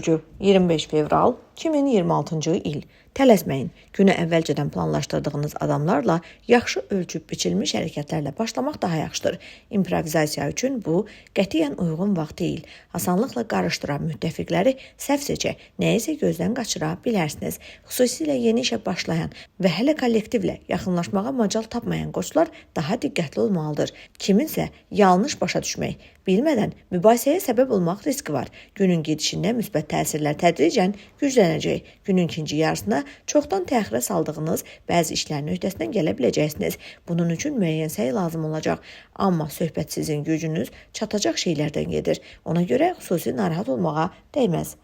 bürcü, 25 fevral 2026-cı il. Tələsməyin. Günü əvvəlcədən planlaşdırdığınız adamlarla yaxşı ölçüb biçilmiş hərəkətlərlə başlamaq daha yaxşıdır. İmprovizasiya üçün bu qətiyyən uyğun vaxt deyil. Asanlıqla qarışdıran müttəfiqləri səhv seçə, nəyisə gözdən qaçıra bilərsiniz. Xüsusilə yeni işə başlayan və hələ kollektivlə yaxınlaşmağa macal tapmayan qoçlar daha diqqətli olmalıdır. Kiminsə yanlış başa düşmək, bilmədən mübahisəyə səbəb olmaq riski var. Günün gedişində müsbət təsirlər tədricən güclənəcək. Günün ikinci yarısında çoxdan təxirə saldığınız bəzi işlərin öhdəsindən gələ biləcəksiniz. Bunun üçün müəyyən səy lazım olacaq. Amma söhbət sizin gücünüz çatacaq şeylərdən gedir. Ona görə xüsusi narahat olmağa dəyməz.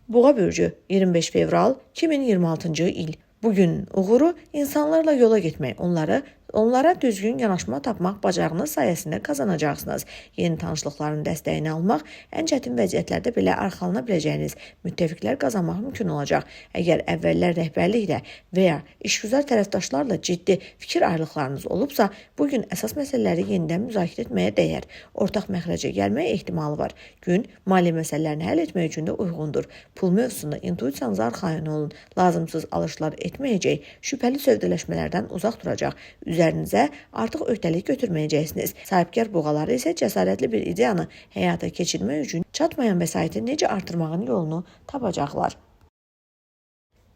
Boğa bürcü, 25 fevral 2026-cı il. Bugün uğuru insanlarla yola getmək, onlara düzgün yanaşma tapmaq bacarığınız sayəsində qazanacaqsınız. Yeni tanışlıqların dəstəyini almaq, ən çətin vəziyyətlərdə belə arxalana biləcəyiniz müttəfiqlər qazanmaq mümkün olacaq. Əgər əvvəllər rəhbərliklə və ya işgüzar tərəfdaşlarla ciddi fikir ayrılıqlarınız olubsa, bu gün əsas məsələləri yenidən müzakirə etməyə dəyər. Ortaq məxrəcə gəlməyə ehtimalı var. Gün maliyyə məsələlərini həll etmək üçün də uyğundur. Pul mövzusunda intuisiyanıza arxayın olun. Lazımsız alışlar etməyəcək, şübhəli sövdələşmələrdən uzaq duracaq. Üzərinizə artıq öhdəlik götürməyəcəksiniz. Sahibkar boğaları isə cəsarətli bir ideyanı həyata keçirmək üçün çatmayan vəsaiti necə artırmağın yolunu tapacaqlar.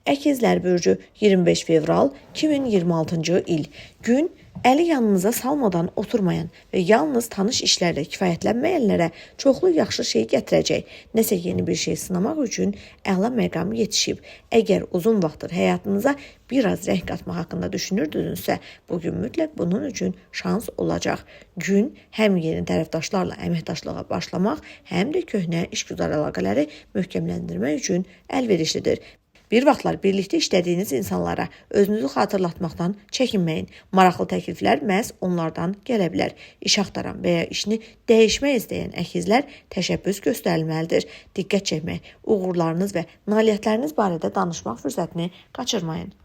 Əkizlər bürcü, 25 fevral 2026-cı il. Gün əli yanınıza salmadan oturmayan və yalnız tanış işlərlə kifayətlənməyənlərə çoxlu yaxşı şey gətirəcək. Nəsə yeni bir şey sınamaq üçün əla məqam yetişib. Əgər uzun vaxtdır həyatınıza biraz rəng qatmaq haqqında düşünürdünüzsə, bugün mütləq bunun üçün şans olacaq. Gün həm yeni tərəfdaşlarla əməkdaşlığa başlamaq, həm də köhnə işgüzar əlaqələri möhkəmləndirmək üçün əlverişlidir. Bir vaxtlar birlikdə işlədiyiniz insanlara özünüzü xatırlatmaqdan çəkinməyin. Maraqlı təkliflər məhz onlardan gələ bilər. İş axtaran və ya işini dəyişmək istəyən əkizlər təşəbbüs göstərilməlidir. Diqqət çəkmək, uğurlarınız və nailiyyətləriniz barədə danışmaq fürsətini qaçırmayın.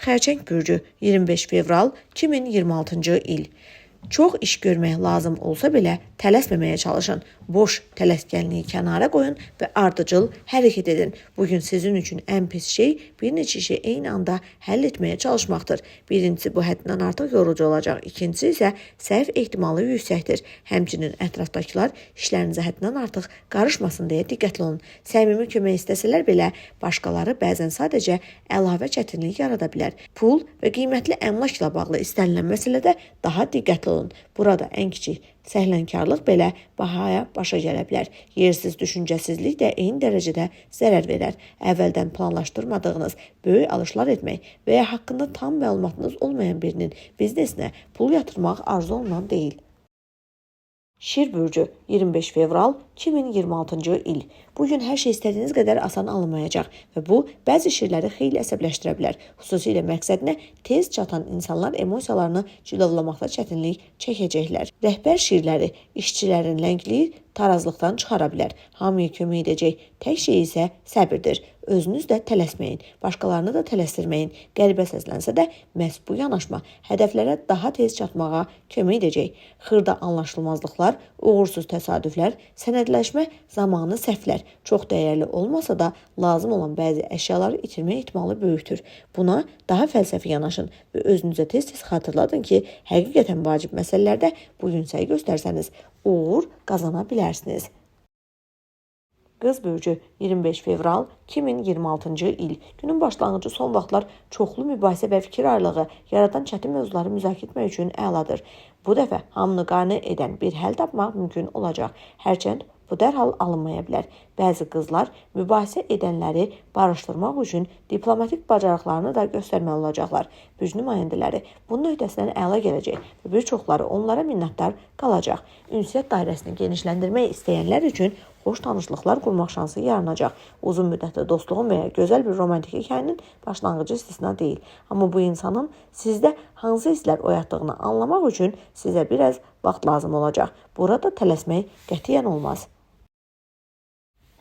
Xərçəng bürcü, 25 fevral 2026-cı il. Çox iş görmək lazım olsa belə tələsməməyə çalışın. Boş tələskənliyi kənara qoyun və ardıcıl hərəkət edin. Bugün sizin üçün ən pis şey bir neçə işi eyni anda həll etməyə çalışmaqdır. Birincisi, bu həddindən artıq yorucu olacaq. İkincisi isə səhv ehtimalı yüksəkdir. Həmçinin ətrafdakılar işlərinizə həddindən artıq qarışmasın deyə diqqətli olun. Səmimi kömək istəsələr belə başqaları bəzən sadəcə əlavə çətinlik yarada bilər. Pul və qiymətli əmlakla bağlı istənilən məsələdə daha diqqətli olun. Burada ən kiçik səhlənkarlıq belə bahaya başa gələ bilər. Yersiz düşüncəsizlik də eyni dərəcədə zərər verər. Əvvəldən planlaşdırmadığınız böyük alışlar etmək və ya haqqında tam məlumatınız olmayan birinin biznesinə pul yatırmaq arzu olunan deyil. Şir bürcü, 25 fevral 2026-cı il. Bu gün hər şey istədiyiniz qədər asan alınmayacaq və bu bəzi şirləri xeyli əsəbləşdirə bilər. Xüsusilə məqsədinə tez çatan insanlar emosiyalarını cilovlamaqda çətinlik çəkəcəklər. Rəhbər şirləri işçilərin ləngliyi tarazlıqdan çıxara bilər. Hamıya kömək edəcək tək şey isə səbirdir. Özünüz də tələsməyin, başqalarını da tələsdirməyin. Qəribə səslənsə də məhz bu yanaşma hədəflərə daha tez çatmağa kömək edəcək. Xırda anlaşılmazlıqlar, uğursuz təsadüflər, sənədləşmə zamanı səhvlər çox dəyərli olmasa da lazım olan bəzi əşyaları itirmə ehtimalı böyükdür. Buna daha fəlsəfi yanaşın və özünüzə tez-tez xatırladın ki, həqiqətən vacib məsələlərdə bu gün səy göstərsəniz uğur qazana bilərsiniz. Qız bürcü, 25 fevral 2026-cı il. Günün başlanğıcı son vaxtlar çoxlu mübahisə və fikir ayrılığı yaradan çətin mövzuları müzakirə etmək üçün əladır. Bu dəfə hamını qane edən bir həll tapmaq mümkün olacaq. Hərçənd bu dərhal alınmaya bilər. Bəzi qızlar mübahisə edənləri barışdırmaq üçün diplomatik bacarıqlarını da göstərməli olacaqlar. Bürc nümayəndələri bunun öhdəsindən əla gələcək və bir çoxları onlara minnətdar qalacaq. Ünsiyyət dairəsini genişləndirmək istəyənlər üçün xoş tanışlıqlar qurmaq şansı yaranacaq. Uzun müddətli dostluğun və ya gözəl bir romantik hekayənin başlanğıcı istisna deyil. Amma bu insanın sizdə hansı hisslər oyatdığını anlamaq üçün sizə biraz vaxt lazım olacaq. Burada tələsmək qətiyyən olmaz.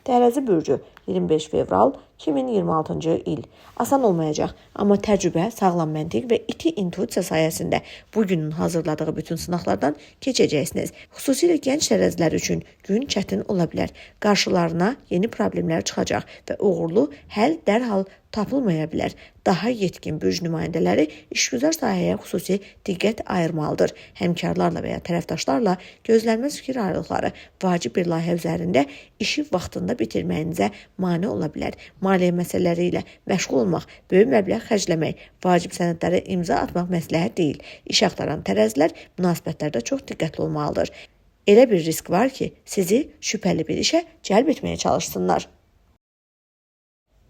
Tərəzi bürcü, 25 fevral 2026-cı il. Asan olmayacaq, amma təcrübə, sağlam məntiq və iti intuisiya sayəsində bu günün hazırladığı bütün sınaqlardan keçəcəksiniz. Xüsusilə gənc tərəzilər üçün gün çətin ola bilər. Qarşılarına yeni problemlər çıxacaq və uğurlu həll dərhal tapılmaya bilər. Daha yetkin bürc nümayəndələri işgüzar sahəyə xüsusi diqqət ayırmalıdır. Həmkarlarla və ya tərəfdaşlarla gözlənməz fikir ayrılıqları vacib bir layihə üzərində işi vaxtında bitirməyinizə mane ola bilər. Maliyyə məsələləri ilə məşğul olmaq, böyük məbləğ xərcləmək, vacib sənədlərə imza atmaq məsləhət deyil. İş axtaran tərəzilər münasibətlərdə çox diqqətli olmalıdır. Elə bir risk var ki, sizi şübhəli bir işə cəlb etməyə çalışsınlar.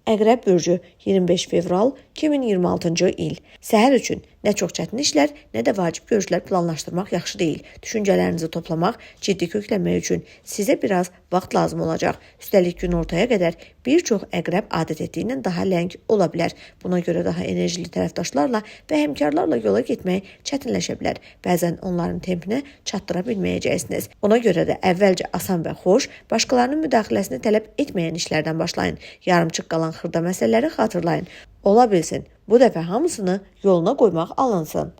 Əqrəb bürcü 25 fevral 2026-cı il. Səhər üçün nə çox çətin işlər, nə də vacib görüşlər planlaşdırmaq yaxşı deyil. Düşüncələrinizi toplamaq, ciddi köklənmək üçün sizə biraz vaxt lazım olacaq. Üstəlik gün ortaya qədər bir çox əqrəb adət etdiyindən daha ləng ola bilər. Buna görə daha enerjili tərəfdaşlarla və həmkarlarla yola getmək çətinləşə bilər. Bəzən onların tempinə çatdıra bilməyəcəksiniz. Ona görə də əvvəlcə asan və xoş, başqalarının müdaxiləsini tələb etməyən işlərdən başlayın. Yarımçıq qalan xırda məsələləri xatırlayın. Ola bilsin, bu dəfə hamısını yoluna qoymaq alınsın.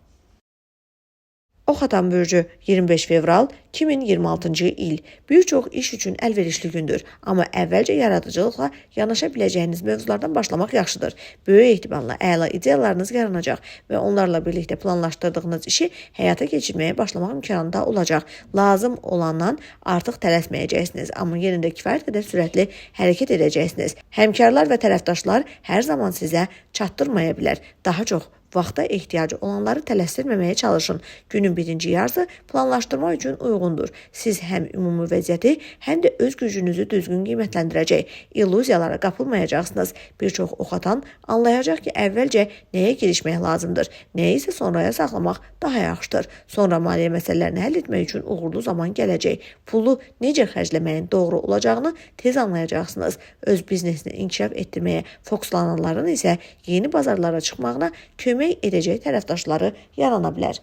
Ox atan bürcü 25 fevral 2026-cı il. Bir çox iş üçün əlverişli gündür, amma əvvəlcə yaradıcılıqla yanaşa biləcəyiniz mövzulardan başlamaq yaxşıdır. Böyük ehtimalla əla ideyalarınız yaranacaq və onlarla birlikdə planlaşdırdığınız işi həyata keçirməyə başlamaq imkanı da olacaq. Lazım olandan artıq tələsməyəcəksiniz, amma yenə də kifayət qədər sürətli hərəkət edəcəksiniz. Həmkarlar və tərəfdaşlar hər zaman sizə çatdırmaya bilər. Daha çox vaxta ehtiyacı olanları tələsdirməməyə çalışın. Günün birinci yarısı planlaşdırma üçün uyğundur. Siz həm ümumi vəziyyəti, həm də öz gücünüzü düzgün qiymətləndirəcək. İllüziyalara qapılmayacaqsınız. Bir çox ox atan anlayacaq ki, əvvəlcə nəyə girişmək lazımdır, nəyi isə sonraya saxlamaq daha yaxşıdır. Sonra maliyyə məsələlərini həll etmək üçün uğurlu zaman gələcək. Pulu necə xərcləməyin doğru olacağını tez anlayacaqsınız. Öz biznesini inkişaf etdirməyə fokuslananların isə yeni bazarlara çıxmağına kömək edəcək tərəfdaşları yarana bilər.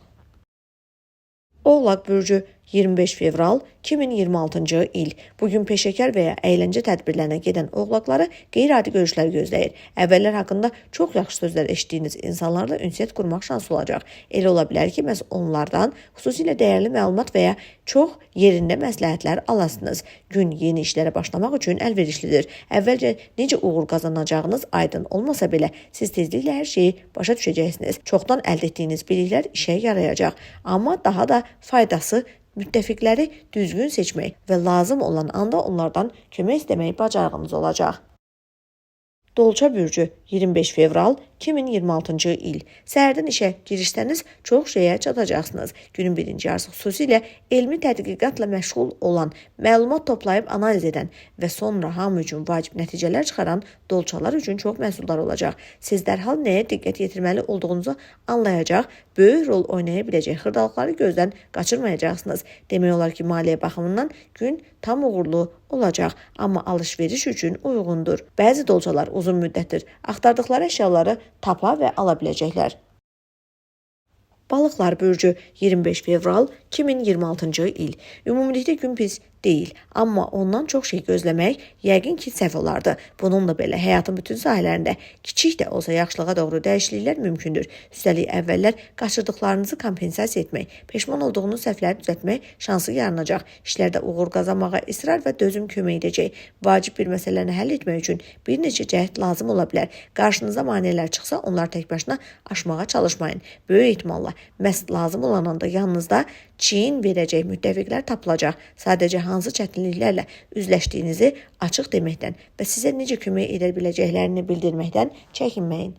Oğlaq bürcü 25 fevral 2026-cı il. Bugün peşəkar və ya əyləncə tədbirlərinə gedən oğlaqları qeyri-adi görüşlər gözləyir. Əvvəllər haqqında çox yaxşı sözlər eşitdiyiniz insanlarla ünsiyyət qurmaq şansı olacaq. Elə ola bilər ki, məhz onlardan xüsusilə dəyərli məlumat və ya çox yerində məsləhətlər alasınız. Gün yeni işlərə başlamaq üçün əlverişlidir. Əvvəlcə necə uğur qazanacağınız aydın olmasa belə, siz tezliklə hər şeyi başa düşəcəksiniz. Çoxdan əldə etdiyiniz biliklər işə yarayacaq, amma daha da faydası müttəfiqləri düzgün seçmək və lazım olan anda onlardan kömək istəmək bacarığınız olacaq. Dolça bürcü 25 fevral 2026-cı il. Səhərdən işə girişsəniz çox şeyə çatacaqsınız. Günün birinci yarısı xüsusilə elmi tədqiqatla məşğul olan, məlumat toplayıb analiz edən və sonra hamı üçün vacib nəticələr çıxaran dolçalar üçün çox məhsuldar olacaq. Siz dərhal nəyə diqqət yetirməli olduğunuzu anlayacaq, böyük rol oynaya biləcək xırdalıqları gözdən qaçırmayacaqsınız. Demək olar ki, maliyyə baxımından gün tam uğurlu olacaq, amma alış-veriş üçün uyğundur. Bəzi dolçalar uzun müddətdir axtardıqları əşyaları tapa və ala biləcəklər. Balıqlar bürcü 25 fevral 2026-cı il. Ümumilikdə gün pis deyil, amma ondan çox şey gözləmək yəqin ki, səhv olardı. Bununla belə həyatın bütün sahələrində kiçik də olsa yaxşılığa doğru dəyişikliklər mümkündür. Üstəlik əvvəllər qaçırdıqlarınızı kompensasiya etmək, peşman olduğunuz səhvləri düzəltmək şansı yaranacaq. İşlərdə uğur qazanmağa israr və dözüm kömək edəcək. Vacib bir məsələni həll etmək üçün bir neçə cəhd lazım ola bilər. Qarşınıza maneələr çıxsa, onları tək başına aşmağa çalışmayın. Böyük ehtimalla məhz lazım olan anda yanınızda çiyin verəcək müttəfiqlər tapılacaq. Sadəcə hansı çətinliklərlə üzləşdiyinizi açıq deməkdən və sizə necə kömək edə biləcəklərini bildirməkdən çəkinməyin.